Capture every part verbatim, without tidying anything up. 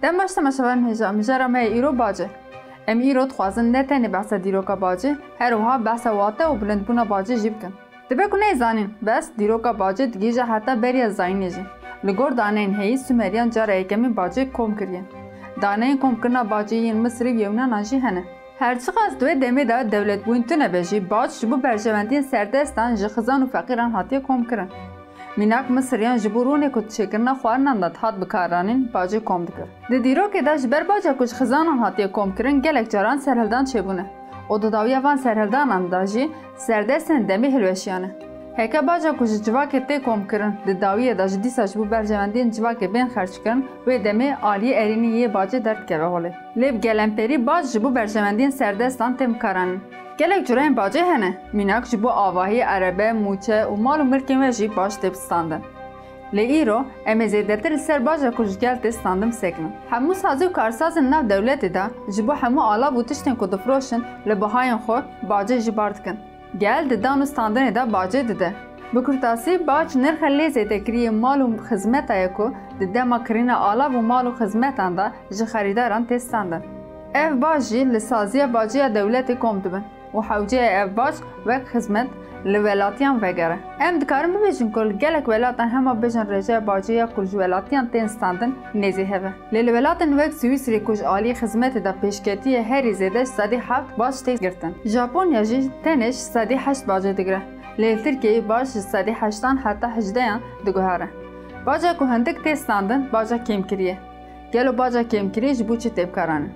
Em baş temaşevanên hêja, mijara me yê îro bacê. Em îro dixwazin ne tenê behsa dîroka bacê, her wiha behsa wate û bilindbûna bacê jî bikin. Dibe ku neyê zanîn, bes dîroka bacê digihîje heta beriya zayînê jî. Li gor daneyên heyî Sumeriyan cara yekemîn bacê kom kiriye. Daneyên komkirina bacê yên Misirî û Yewnanan jî hene. Her çiqas di wê demê de dewletbûyîn tune be jî, bac ji bo berjewendiyên serdestan ji xizan û feqîran hatiye komkirin. Mînak Misiriyan ji bo rûnê ku di çêkirina xwarinan de dihat bikaranîn, bacê kom dikir. Di dîrokê de ji ber baca ku ji xizanan hatiye komkirin gelek caran serhildan çêbûne û di dawiya van serhildanan de jî serdestên demê hilweşiyane. Heke baca ku ji civakê tê komkirin di dawiyê de ji dîsa ji bo berjewendiyên civakê bên xerckirin, wê demê aliyê erênî yê bacê derdikeve holê. Lê bi gelemperî bac ji bo berjewendiyên serdestan tên bikaranîn. Gelek cureyên bacê hene, mînak ji bo avahî, erebe, mûçe û mal û milkên we jî bac tê standin. Lê îro em ê zêdetir li ser baca ku ji gel tê standin bisekinin. Hemû sazî û karsazên nav dewletê de ji bo hemû alav û tiştên ku difiroşin li bihayên xwe bacê jî bar dikin. Gel di dan û standinê de bacê dide. Bi kurtasî, bac nirxê lê zêdekirî yê mal û xizmeta ye ku di dema kirîna alav û mal û xizmetan de ji xerîdaran tê standin. Ev bac jî li saziya bacê ya dewletê kom dibin û hewceya ev bac wek xizmet li welatiyan vegere. Em dikarin bibêjin ku li gelek welatan hema bêjin rêjeya bacê ya ku ji welatiyan tên standin nêzî hev e. Lê li welatên wek Swîsrê ku ji alî xizmetê de pêşketî ye herî zêde ji sedî heft bac tê girtin. Japonya jî tenê ji sedî heşt bacê digire. Lê li Tirkiyeyê bac ji sedî heştan heta hejdeyan diguhere. Baca ku hindik tê standin, baca kêmkirî ye. Gelo baca kêmkirî ji bo çi tê bikaranîn?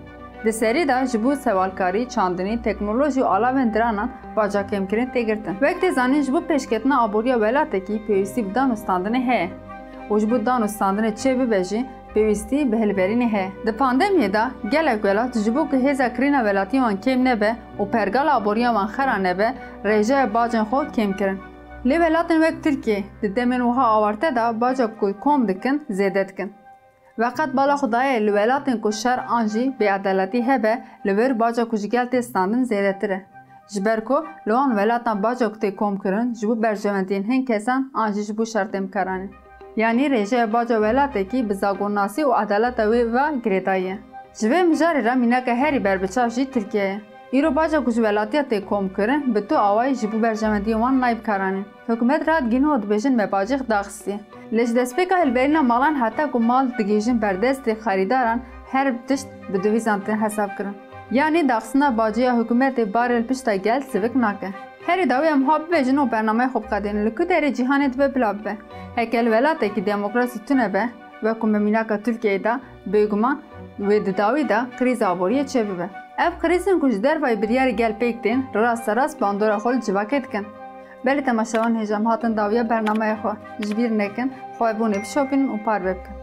Di serî de ji bo sewalkarî, çandinî, teknolojî û alavên diranan baca kêmkirin tê girtin. Wek tê zanîn, ji bo pêşketina aboriya welatekî pêwîstî bi dan û standinê heye û ji bo dan û standinê çê bibe jî pêwîstî bi hilberînê heye. Di pandemiyê de gelek welat ji bo ku hêza kirîna welatiyên wan kêm nebe û pergala aboriya wan xera nebe, rêjeya bacên xwe kêm kirin. Lê welatên wek Tirkiye di demên wiha awarte de baca ku kom dikin zêde dikin. Weqet bala xwe daye li welatên ku şer an jî bêedaletî hebe, li wir baca ku ji gel tê standin zêdetir e. Ji ber ku li wan welatan baca ku tê komkirin ji bo berjewendiyên hin kesan an jî ji bo şer tên bikaranîn. Yanî rêjeya baca welatekî bi zagonnasî û edaleta wê ve girêdayî ye. Ji vê mijarê re mînaka herî berbiçav jî Tirkiye ye. Îro baca ku ji welatiya tê komkirin bi tu awayî ji bo berjewendiyên wan nayê bikaranîn. Hikûmet radigihîn û dibêjin me bacê daxistî. Lê ji destpêka hilberîna malan heta ku mal digihîjin ber destê xerîdaran her tişt bi dovîzan tên hesabkirin. Yanî daxistina bacê ya hikûmetê barê li pişta gel sivik nake. Herî dawî em ha bibêjin û bernameya xwe biqedînin, li ku derê cîhanê dibe bila bibe. Heke li welatekî demokrasî tune be, wek ku me mînaka Tirkiyeyê de, bêguman wê di dawî de krîza aboriyê çêbibe. Ev krîzên ku ji dervayî biryarê gel pêk tên, rasterast bandora xwe li civakê dikin. Belê temaşevan hêja em hatin dawiya bernameya xwe. Ji bîr nekin, xwe bûnê bişopînin û parve bikin.